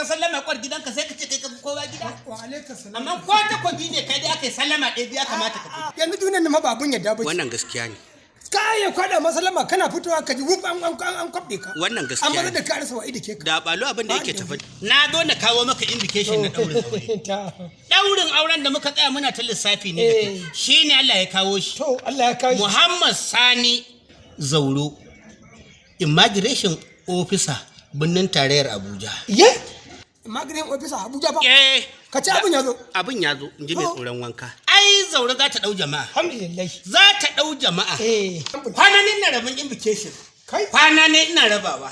ta sallama kwar gidanka, sai ka ce kai ka fi kowa gida. Wa alaikum salam. Amma ko takobi ne kai dai aka yi sallama ɗaya biya, kamata ka fito. Yanzu duniyar nan ma ba abun yadda ba ce. Wannan gaskiya ne. Ka ya kwada masalama, kana fitowa ka ji wuf, an kwabde ka. Wannan gaskiya An ne. da ka rasa wa'i da ke ka. Da balo abin da yake tafi. Na zo na kawo maka invitation na ɗaurin aure. Ta. Ɗaurin auren da muka tsaya muna ta lissafi ne da kai. Shi ne Allah ya kawo shi. To, Allah ya kawo shi. Muhammad Sani Zauro, immigration officer, birnin tarayyar Abuja. Ye? Immigration officer Abuja ba? Eh. Ka ce abin ya zo. Abin ya zo, in ji mai To. tsoron wanka. Ai Zauro za ta ɗau jama'a. Alhamdulillah. Za ta ɗau jama'a. Kwana ne ina rabin invitation. Kai. Kwana ne ina rabawa.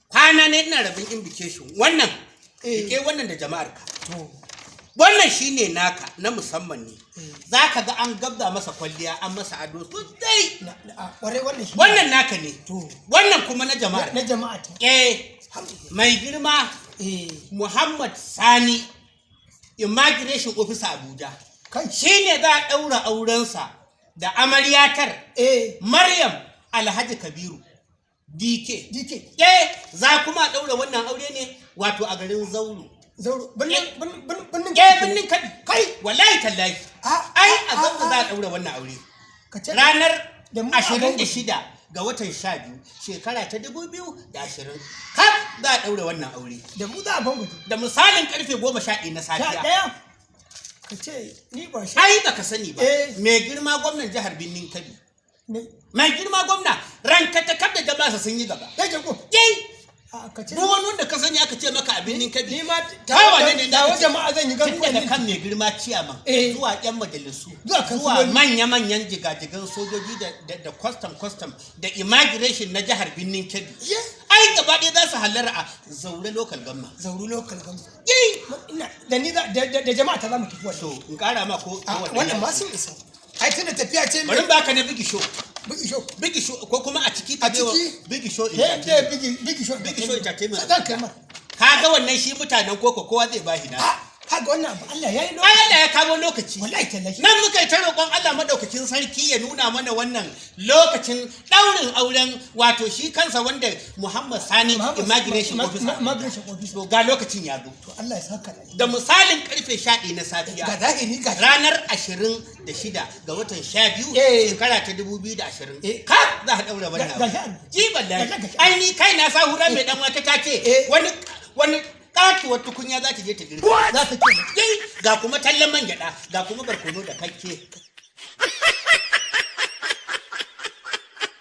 Kwana ne ina rabin invitation. Wannan, rike wannan da jama'ar ka. To. Wannan shine naka na musamman ne. Za ka ga an gabza masa kwalliya, an masa ado sosai. A kwarai wannan shi. Wannan naka ne. To. Wannan kuma na jama'ar. Na jama'a ta. Eh, Alhamdulillah. mai girma Muhammad Sani, immigration officer Abuja. Kai. Shi ne za a ɗaura aurensa da amaryatar Maryam Alhaji Kabiru DK. DK. Eh, za kuma a ɗaura wannan aure ne wato a garin Zauro. Zauro. Birnin Eh, birnin Kabi. Kai. Wallahi tallahi. Ai a Zauro za a ɗaura wannan aure. Ka ce Ranar da mu a 26 ga watan 12, shekara ta 2020. Kaf za a ɗaura wannan aure. Da mu za a bambata. Da misalin karfe 11 na Sha safiya. ɗaya. Ka ce ni ba shi. Ai baka sani ba. Eh. Mai girma gwamnan jihar Birnin Kebbi. Me? Mai girma gwamna ranka ta kaf da jama'a sun yi gaba. Ya jago. Yai, A ka ce. duk wani wanda ka sani aka ce maka a Birnin Kebbi. Ni ma Kai wane ne da tawa aka ce- jama'a zan yi Tun daga garkuwa. kan mai girma ciyaman zuwa yan majalisu, Zuwa zuwa kansiloli. manya-manyan jigajigan sojoji da custom custom da immigration na jihar Birnin Kebbi. Ai gaba ɗaya za su hallara a Zaure Local Government. Zauro Local Government. Yai! Ina da ni da jama'a ta za mu tafi wannan. To, in ƙara ma ko A, ko wannan ma sun isa. Ai tunda tafiya ce Bari in baka na Bigi Show. Bigi Show. Bigi Show ko kuma a ciki ka A baiwa ciki? Bigi Show Eh, Bigi Show. Bigi Show Entertainment. Zan kai ma. Kaga wannan shi mutanen koko kowa zai bashi na. A, kaga wannan abu Allah ya yi Ai lokaci. Allah ya kawo lokaci. Wallahi tallahi. Nan muka yi ta roƙon Allah madaukakin sarki ya nuna mana wannan lokacin ɗaurin auren, wato shi kansa wanda Muhammad Sani immigration officer. Immigration officer. To, ga lokacin ya zo. To, Allah ya saka da Da misalin karfe 11 na safiya. Ga zahiri ga Ranar 26 ga watan 12, shekara ta 2020. Ka za a ɗaura wannan Ga abu. shi an- Ji wallahi. Ga shi. Ai ni kai na sa hura mai dan wata ta ce wani katuwar tukunya za ta je ta girka. Za ta ce. Yai, ga kuma tallan man gyaɗa, ga kuma barkono da kakke.